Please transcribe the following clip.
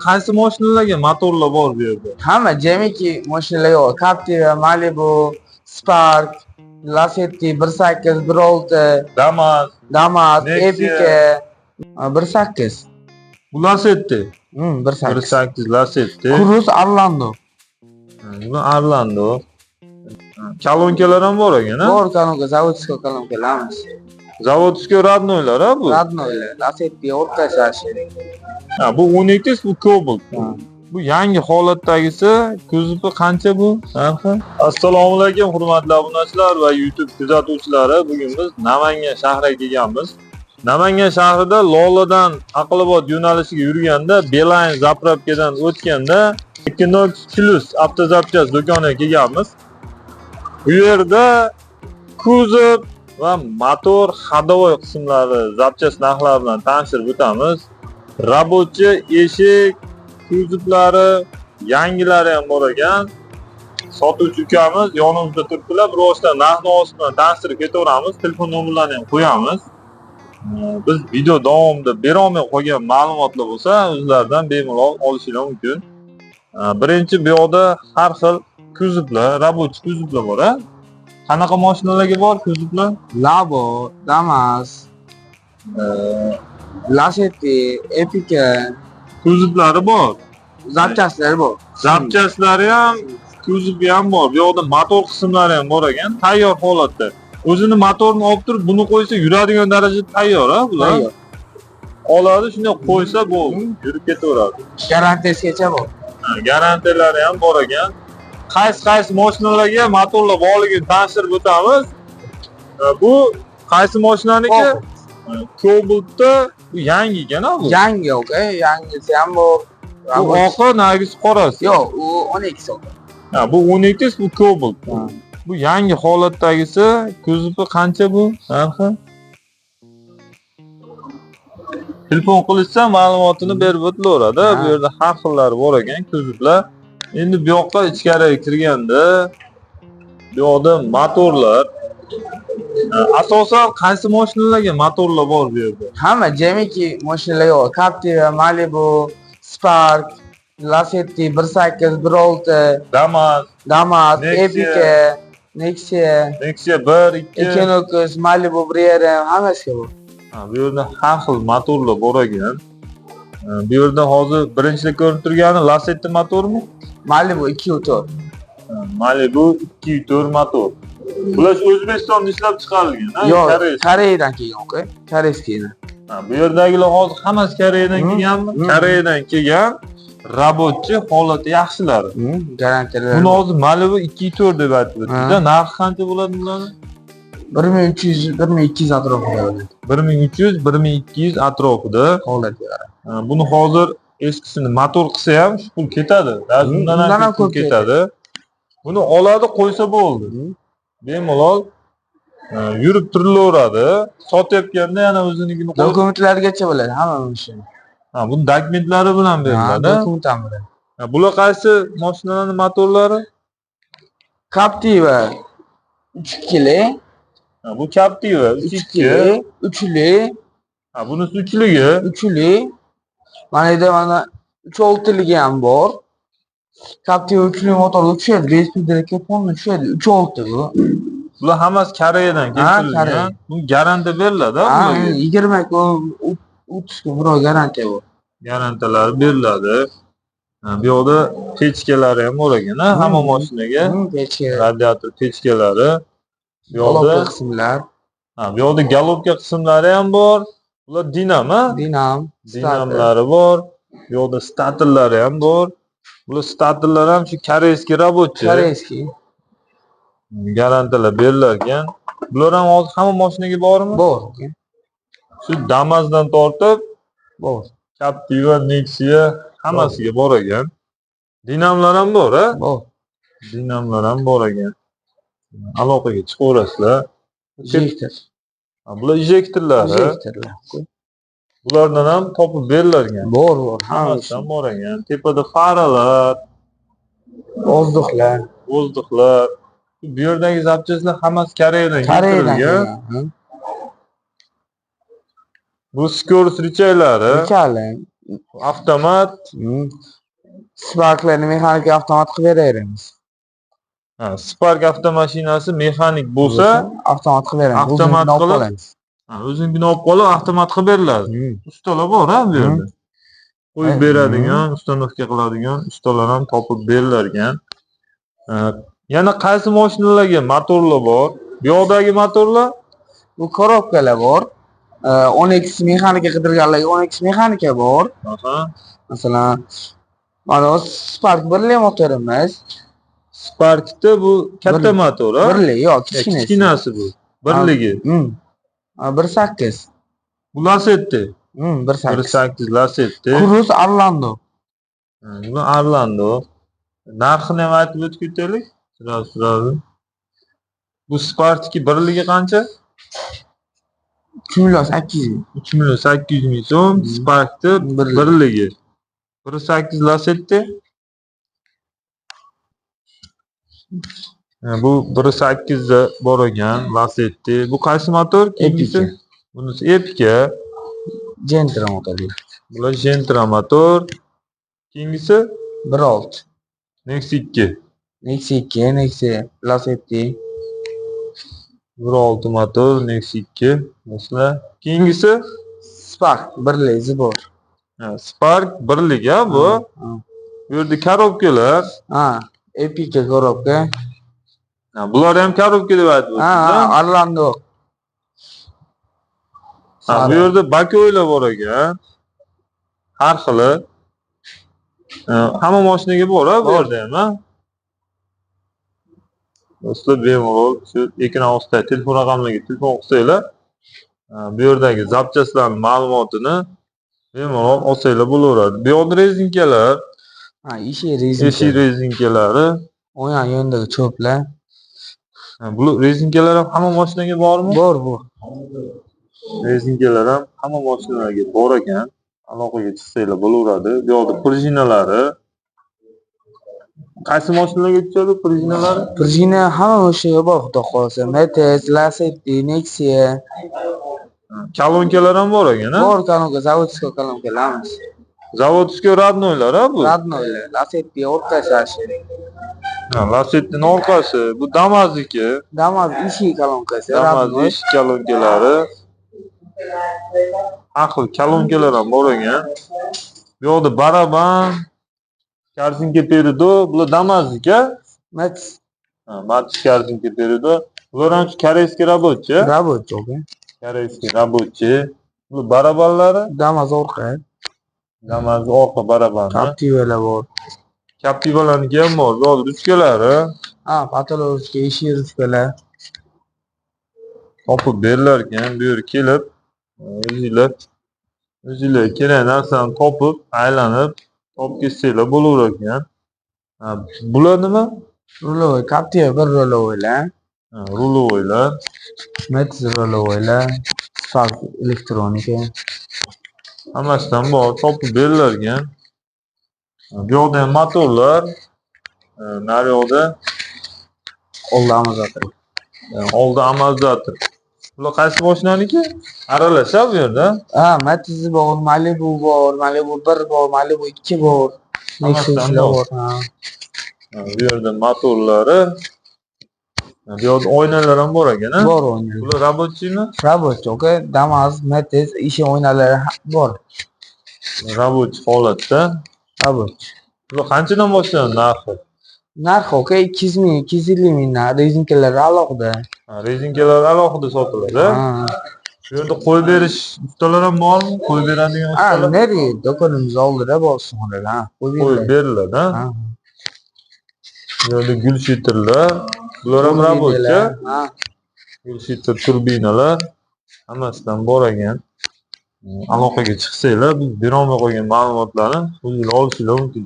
Qaysi mashinalarga motorlar bor bu yerda? Hamma jamiki mashinalar yo'q. Captiva, Malibu, Spark, Lacetti 1.8, 1.6, Damas, Damas, Nexia. Epica 1.8. Bu Lacetti. 1.8. 1.8 Lacetti. Cruze Orlando. Bu Orlando. Kolonkalar ham bor ekan, ha? Bor kolonka, заводской kolonkalar hammasi. Заводской родной lar, ha bu? Родной lar, Lacetti o'rtacha shu. Ha, bu 12 bu Cobalt. Bu yangi holatdagisi, kuzovi qancha bu narxi? Assalomu alaykum hurmatli obunachilar va YouTube kuzatuvchilari. Bugun biz Namangan shahriga kelganmiz. Namangan shahrida Loladan Aqlobod yo'nalishiga yurganda Beeline заправка dan o'tganda Equinox Plus avtozapchast do'koniga kelganmiz. Bu yerda kuzov va motor ходовой qismlari zapchast narxlari bilan tanishtirib o'tamiz. Рабочий eshik kuzovlari yangilari ham bor ekan. Sotuvchi ukamiz yonimizda turibdilar. Bir vosita narx navosi bilan tanishtirib ketaveramiz. Telefon nomerlarini ham qo'yamiz. Biz video davomida berolmay qolgan ma'lumotlar bo'lsa, o'zlaridan bemalol olishinglar mumkin. Birinchi bu yoqda har xil kuzovlar, рабочий kuzovlar bor, a? Qanaqa mashinalarga bor kuzovlar? Labo, Damas, Lacetti, Epica, Kuzovlari bor. Zapchastlari bor. Zapchastlari ham, kuzovi ham bor. Bu yoqda motor qismlari ham bor ekan, tayyor holatda. O'zini motorini olib turib, buni qo'ysa yuradigan darajada tayyor, ha bular? Tayyor. Oladi, shunday qo'ysa bo'ldi, yurib ketaveradi. Garantiyasigacha bor. Ha, garantiyalari ham bor ekan. Qaysi-qaysi mashinalarga motorlar borligini tanishtirib o'tamiz. Bu qaysi mashinaniki? Cobaltda bu yangi ekan, ha bu? Yangi yo'q, yangisi ham bor. Bu oqi, nargisi qorasi. Yo'q, u 12 so'm. Ha, bu 12 bu Cobalt. Bu yangi holatdagisi, kuzovi qancha bu narxi? Telefon qilishsa ma'lumotini berib o'tilaveradi. Bu yerda har xillari bor ekan kuzovlar. Endi bu yoqqa ichkariga kirganda bu yoqda motorlar. Asosan qaysi mashinalarga motorlar bor bu yerda? Hamma jamiki mashinalar yo'q. Captiva, Malibu, Spark, Lacetti 1.8, 1.6, Damas, Damas, Nexia. Epica, Nexia, Nexia 1, 2. Equinox, Malibu 1.5 hammasiga bor. Ha, bu yerda har xil motorlar bor ekan. Bu yerda hozir birinchida ko'rinib turgani Lacetti motormi? Malibu 2.4. Malibu 2.4 motor. Bular O'zbekistonda ishlab chiqarilgan, ha? Yo'q, Koreys. Koreyadan kelgan, okay? Koreyskiy. Ha, bu yerdagilar hozir hammasi Koreyadan kelganmi? Koreyadan kelgan рабочий holati yaxshilari. Garantiyalari. Buni hozir Malibu 2.4 deb aytib o'tdingiz. Narxi qancha bo'ladi bularni? 1300, 1200 atrofida bo'ladi. 1300, 1200 atrofida. Holatiga qarab. Ha, buni hozir eskisini motor qilsa ham shu pul ketadi. Undan ham ko'p pul ketadi. Buni oladi, qo'ysa bo'ldi. Bemalol yurib turilaveradi. Sotayotganda yana o'zinikini qo'yib, Dokumentlargacha bo'ladi hamma mashina. Ha, buni dokumentlari bilan beriladi. Dokument ham bo'ladi. Ha, bular qaysi mashinalarning motorlari? Captiva 3.2li. Ha, bu Captiva 3.2. 3.2, 3'li. Ha, bunisi 3'ligi. 3'li. Mana yerda mana 3.6'ligi ham bor. Captiva 3'li motor tushadi, 5 pudrakka polni tushadi. 3.6 bu. Bular hammasi Koreyadan keltirilgan. Koreya. Bu garantiya beriladi, Ha, bularga? 20 kun, 30 kun birov garantiya bor. Garantiyalari beriladi. Ha, bu yoqda pechkalari ham bor ekan, ha, hamma mashinaga. Pechka. Radiator pechkalari. Bu yoqda Головка qismlar. Ha, bu yoqda головка qismlari ham bor. Bular dinam, ha? Dinam, Dinamlari bor. Bu yoqda statorlari ham bor. Bular statorlar ham shu корейский рабочий. Корейский. Garantiyalar berilar ekan. Bular ham hozir hamma mashinaga bormi? Bor. Shu Damasdan tortib Bor. Captiva, Nexia hammasiga bor ekan. Dinamlar ham bor, ha? Bor. Dinamlar ham bor ekan. Aloqaga chiqaverasizlar. Injektor. Ha, bular injektorlari. Injektorlar. Bulardan ham topib berilar ekan. Bor, bor. Hammasidan bor ekan. Tepada faralar, Воздух lar. Воздух lar. Bu yerdagi zapchastlar hammasi Koreyadan Koreyadan keltirilgan. Kelgan. Bu скорость рычаг lari. Рычаг li. Avtomat. Sparklarni mexanika avtomat qilib beraveramiz. Ha, Spark avtomashinasi mexanik bo'lsa, avtomat qilib beramiz. Avtomat O'zimizni olib qilib- qolamiz. Ha, o'zingini olib qolib avtomat qilib beriladi. Ustalar bor ha bu yerda. Qo'yib beradigan, установка qiladigan ustalar ham topib berilar ekan. Yana qaysi mashinalarga motorlar bor? Bu yoqdagi motorlar? Bu korobkalar bor. 10X mexanika qidirganlarga 10X mexanika bor. Masalan, mana Spark birli motorimiz. Sparkda bu katta motor, ha? Birli, yo'q, kichkinasi. Kichkinasi bu. Birligi. 1.8. Bu Lacetti. 1.8. 1.8 Lacetti. Cruze Orlando. Bu Orlando. Narxini ham aytib o'tib ketaylik. Sразу. Bu Spark'tiki birligi qancha? 3 million 800 ming. 3 million 800 ming so'm Spark'ni birligi. 1.8 Lacetti. Bu 1.8 da bor ekan Lacetti. Bu qaysi motor? Keyingisi? Epica. Bunisi Epica. Gentra motori. Bular Gentra motor. Keyingisi 1.6. Nexia 2. Nexia 2, Nexia Lacetti. 1.6 motor Nexia 2. Masalan, keyingisi Spark birligi bor. Ha, Spark birligi ha bu. Bu yerda korobkalar. Ha, Epica korobka. Ha, bular ham korobka deb aytib o'tdingiz, Ha, Orlando. Ha, bu yerda bakoylar bor ekan. Har xili. Hamma mashinaga bor ha bu yerda ham, ha? Do'stlar, bemalol shu ekran ostidagi telefon raqamlariga telefon qilsanglar, bu yerdagi zapchastlarning ma'lumotini bemalol olsanglar bo'laveradi. Bu yoqda rezinkalar. Ha, eshik rezinka. Eshik rezinkalari. O'yan yonidagi cho'plar. Ha, bu rezinkalar ham hamma mashinaga bormi? Bor, bor. Rezinkalar ham hamma mashinalarga bor ekan. Aloqaga chiqsanglar bo'laveradi. Bu yoqda prujinalari. Qaysi mashinalarga tushadi prujinalari? Prujina hamma mashinaga bor, xudo xolasa. Matiz, Lacetti, Nexia. Kolonkalar ham bor ekan, ha? Bor kolonka, zavodskiy kolonkalarimiz. Zavodskiy rodnoylar, ha bu? Rodnoylar, Lacetti orqasi. Ha, Lacetti'ning orqasi, bu Damazniki. Damaz eshik kolonkasi, Damaz eshik kolonkalari. Har xil kolonkalar ham bor ekan. Bu yoqda baraban, korzinka peredo, bular Damazniki. Matiz. Ha, Matiz korzinka peredo. Bular ham koreyskiy rabochi. Rabochi, okey. Koreyskiy rabochi. Bu barabanlari Damaz orqa. Damaz orqa barabani. Captivalar bor. Captivalarniki ham bor. Bu ruchkalari. Ha, patolog ruchka, eshik ruchkalar. Topib berilar ekan. Bu yerga kelib, o'zinglar kerak narsani topib, aylanib, topib ketsanglar bo'laverar ekan. Ha, bular nima? Rulovoy, Captiva bir rulovoylar. Ha, rulovoylar. Matiz rulovoylar, Spark elektronika. Hammasidan bor, topib berilar ekan. Bu yoqda ham motorlar, nari yoqda oldi amortizator. Oldi amortizator. Bular qaysi mashinaniki? Aralash bu yerda. Ha, Matiz bor, Malibu bor, Malibu 1 bor, Malibu 2 bor. Hammasidan Nexia bor. bor, ha. Bu yerda motorlari. Bu yoqda oynalar ham bor ekan, ha? Bor oynalar. Bular rabochiymi? Rabochiy, okey. Damaz, Matiz, eshik oynalari bor. Rabochiy holatda. Rabochiy. Bular qanchadan boshlanadi narxi? Narxi okey, 200 ming, 250 mingdan, rezinkalar alohida. Ha, rezinkalar alohida sotiladi. Ha. Shu yerda qo'yib berish ustalar ham bormi? Qo'yib beradigan Ha, ustalar? nereye? Do'konimiz oldida bor ustaxonalar, ha. Qo'yib Qo'yib beriladi. beriladi, ha? Ha. Bu yerda gulshitirlar, bular ham rabochiy. Ha. Gulshitir turbinalar hammasidan bor ekan. Aloqaga chiqsanglar, biz berolmay qolgan ma'lumotlarni o'zinglar olishinglar mumkin.